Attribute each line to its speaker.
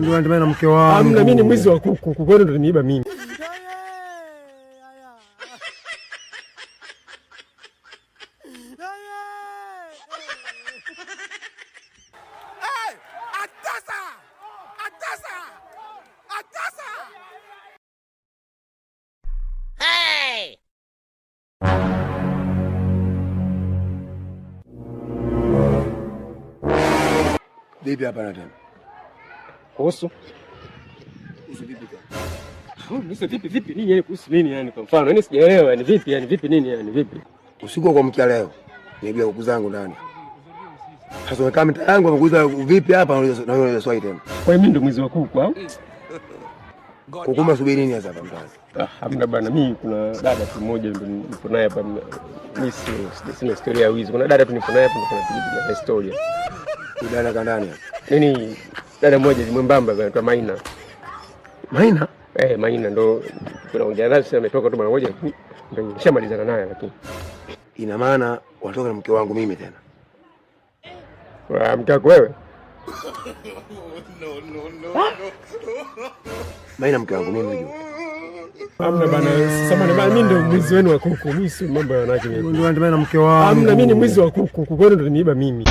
Speaker 1: Ndio anatembea na mke wangu.
Speaker 2: Hamna, mimi ni mwizi wa kuku. Kuku wenu ndio nimeiba mimi.
Speaker 1: Vipi hapa na tena?
Speaker 2: Kuhusu?
Speaker 1: Kuhusu vipi tena?
Speaker 2: Kuhusu vipi vipi nini yani kuhusu nini yani kwa mfano? Yaani sijaelewa yani vipi yani vipi nini yani vipi?
Speaker 1: Usiku wa kuamkia leo niibia kuku zangu ndani. Sasa umekaa mtaa yangu amekuuliza vipi hapa na wewe swali tena.
Speaker 2: Kwa hiyo mimi ndo mwizi wa kuku au?
Speaker 1: Kukuma subiri nini sasa hapa mtaani?
Speaker 2: Ah, hamna bana, mimi kuna dada tu mmoja ndo nipo naye hapa. Mimi sina historia ya wizi. Kuna dada tu nipo naye hapa ndo kuna historia.
Speaker 1: Dada kandani hapa.
Speaker 2: Nini dada mmoja ni mwembamba anaitwa Maina.
Speaker 1: Maina?
Speaker 2: Eh, Maina ndo tunaongea naye sasa, ametoka tu mara moja ndo nishamalizana naye lakini.
Speaker 1: Ina maana watoka na mke wangu mimi tena.
Speaker 2: Wa mke wako wewe?
Speaker 3: No, no, no, no.
Speaker 1: Maina mke wangu mimi unajua.
Speaker 2: Hamna bana, samahani bana, mimi ndo mwizi wenu wa kuku. Mimi si mambo ya wanawake mimi.
Speaker 1: Ndio anatembea na mke wangu.
Speaker 2: Hamna, mimi ni mwizi wa kuku. Kuku wenu ndo nimeiba mimi.